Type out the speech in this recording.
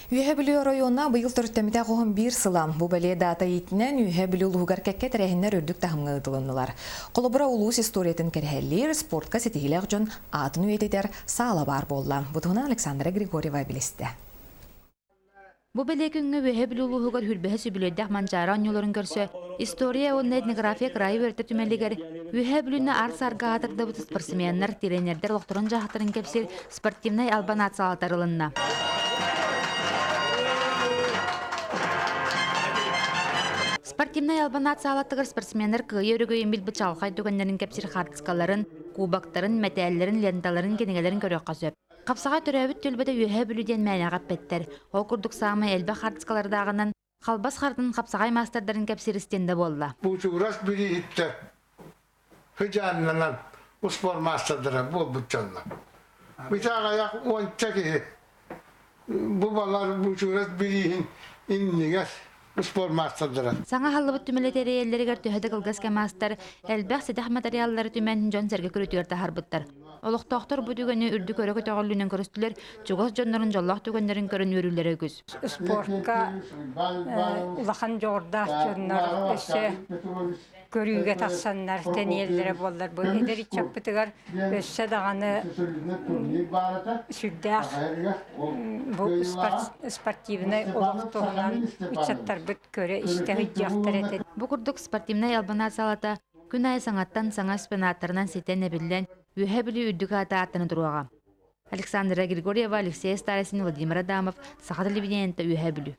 Үөһэ Бүлүү оройуона быйыл төрүттэммитэ хоһун биир сыла. Бу бэлиэ даата иитинэн Үөһэ Бүлүү улууһугар кэккэ тэрээһиннэр үрдүк таһымҥа ыытылыннылар. Холобура, улуус историятын кэрэһэлиир, спортка ситиһиилээх дьон аатын үйэтитэр саала баар буолла. Бу туһунан Александра Григорьева билистэ. Бу бэлиэ күҥҥэ Үөһэ Бүлүү улууһугар Хүрбэһэ үбүлүөйдээх Манчаары оонньууларын көрсө история уонна этнография кыраайы үөрэтэр түмэлигэр Үөһээ Бүлүүнү аар-саарга аатырдыбыт спортсменнар, тириэньэрдэр олохторун-дьаһахтарын кэпсиир спортивнай албан аат салалтарылынна. Спортивнай албан аат саалатыгар спортсменнар кыайыы өрөгөйүн билбит чаҕылхай түгэннэрин кэпсиир хаартыскаларын, кубоктарын, мэтээллэрин, ленталарын, кинигэлэрин көрүөххэ сөп. Хапсаҕай төрөөбүт түөлбэтэ Үөһээ Бүлүү диэн мээнэҕэ эппэттэр. Ол курдук саамай элбэх хаартыскалардааҕынан Халбас хартын хапсаҕай маастардарын кэпсиир истиэндэ буолла. Буучугурас бирииһиттэр сыдьааннанан успуор маастардара буолбут дьоннор. Бычаах аҕыйах уонча киһи бу балар Буучугурас бирииһин иннигэр успуор маастардара. Саҥа аһыллыбыт түмэли тэрийэллэригэр төһө да кылгас кэм аастар, элбэх сэдэх матырыйааллары түмэн дьон-сэргэ көрүүтүгэр таһаарбыттар. Олохтоохтор бу түгэни үрдүк өрө көтөҕүллүүнэн көрүстүлэр, чугас дьоннорун дьоллоох түгэннэрин көрөн үөрүүлэрэ үгүс. Спортка улахан дьоҕурдаах дьоннор өссө көрүүгэ тахсаннар тэнийэллэрэ буоллар бу эдэр ыччаппытыгар өссө даҕаны сүрдээх бу спортивнай олох туһунан ыччаттарбыт көрө-истэ сылдьыахтар этэ. Бу курдук спортивнай албан саалата күн аайы саҥаттан саҥа экспонаттарынан ситэн эбиллэн, Үөһээ Бүлүү үрдүк аата ааттана туруоҕа. Александра Григорьева, Алексей Старостин, Владимир Адамов, Саха телевидениета Үөһээ Бүлүү.